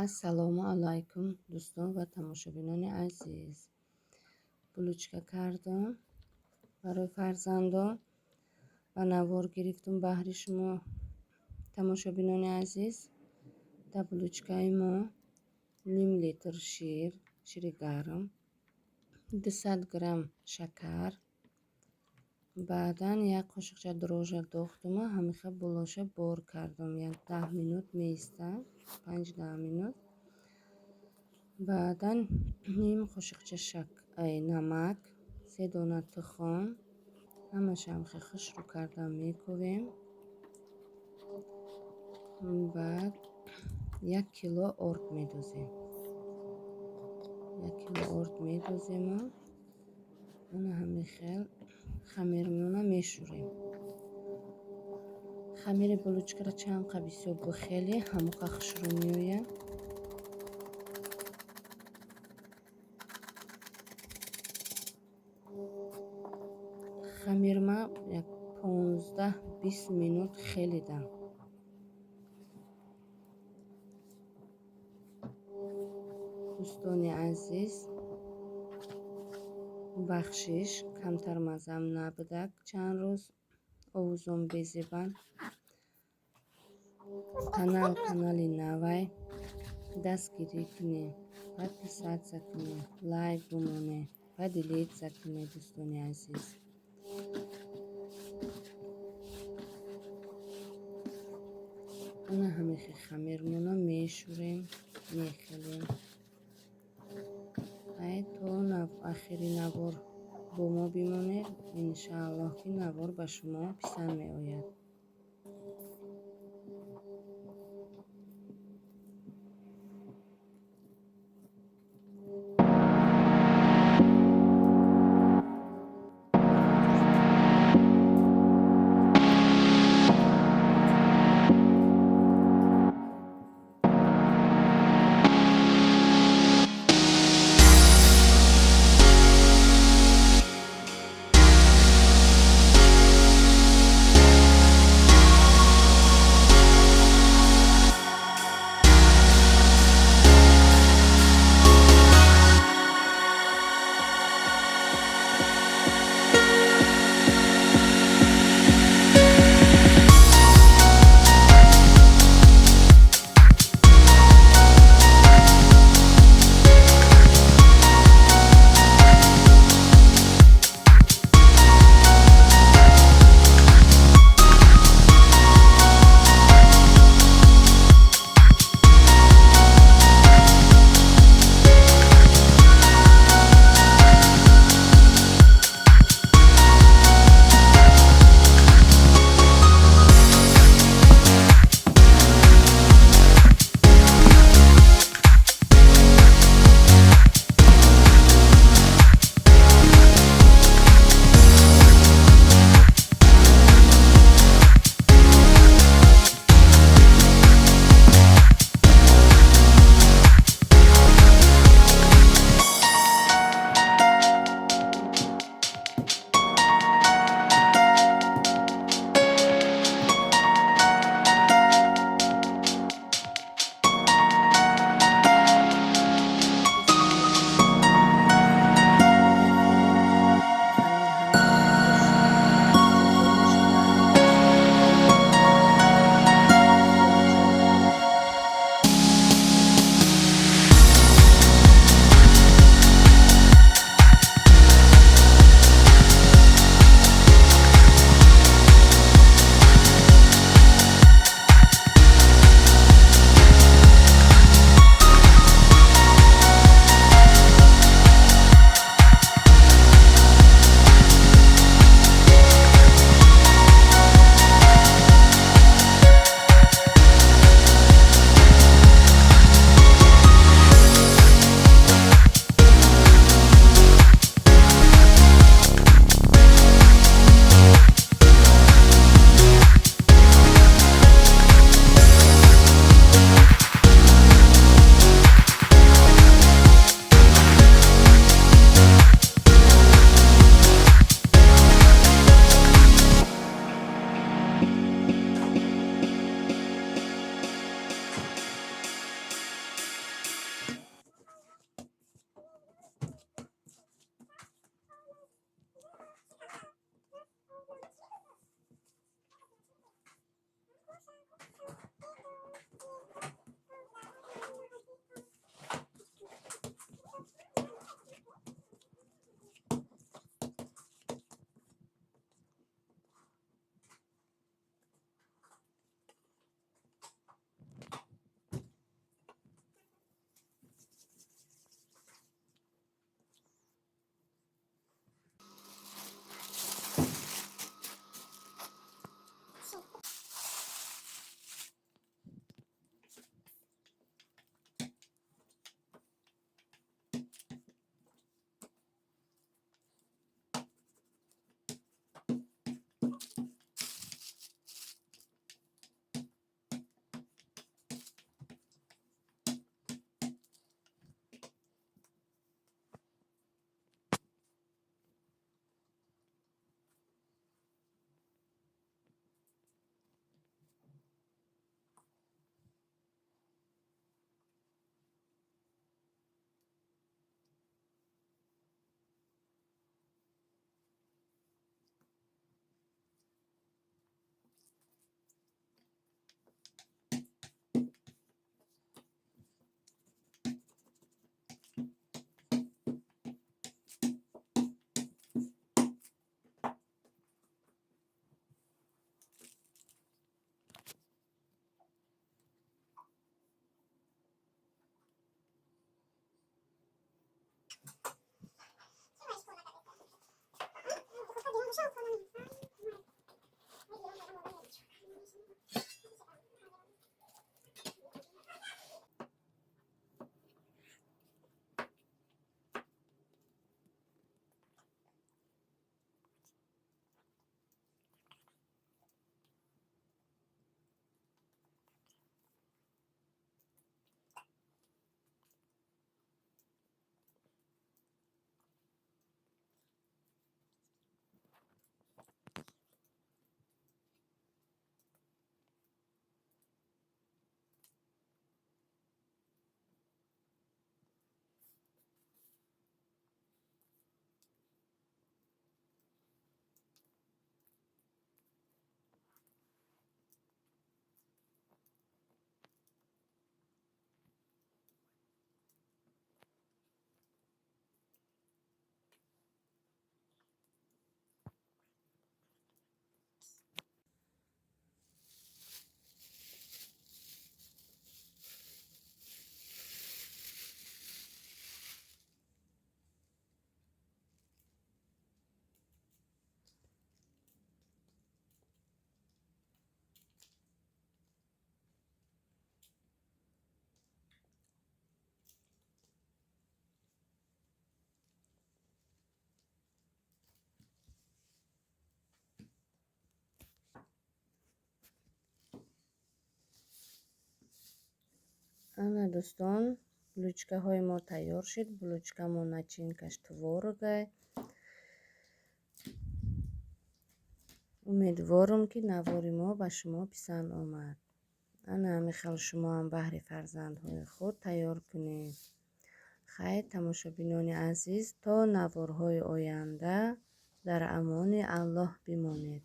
Ассалому алайкум, дӯстон ва тамошобинони азиз. Булочка кардам барои фарзандон ва навор гирифтум баҳри шумо, тамошобинони азиз. Дар булочкаи мо ним литр шир, шири гарм, 200 грамм шакар, баъдан як қошиқча дрожжа дохтума, ҳамиха болоша бор кардам. Як 10 минут меистад, 5-10 минут. Баъдан ним қошиқча намак, се дона тухм, ҳамаша ҳамихе хушрӯ карда мекӯвем. Баъд 1 кило орд медозем. 1 кило орд медозему ана ҳамин хел хамирмона мешӯрем. Хамири булочкаро чанд қа бисёр бихелӣ, ҳамоқа хушрӯ меояд. Хамирма як 15-20 минут хелидам. Дӯстони азиз, бахшиш, камтар маззам набудак чанд рӯз, овузон безебанд. Канал канали навай, дастгирӣ кунед, подписаться кунед, лайк бимонед, поделиться кунед, дӯстони азиз. Ана ҳамихе хамирмона мешӯрем, мехелем. Ай то ахири навор бо мо бимонед, иншааллоҳ, ки навор ба шумо писанд меояд. Ана, дӯстон, булочкаҳои мо тайёр шуд. Булочкамо начинкаш творогай. Умедворам, ки навори мо ба шумо писанд омад. Ана ҳамин хел шумоам баҳри фарзандҳои худ тайёр кунед. Хайр, тамошобинони азиз, то наворҳои оянда дар амони Аллоҳ бимонед.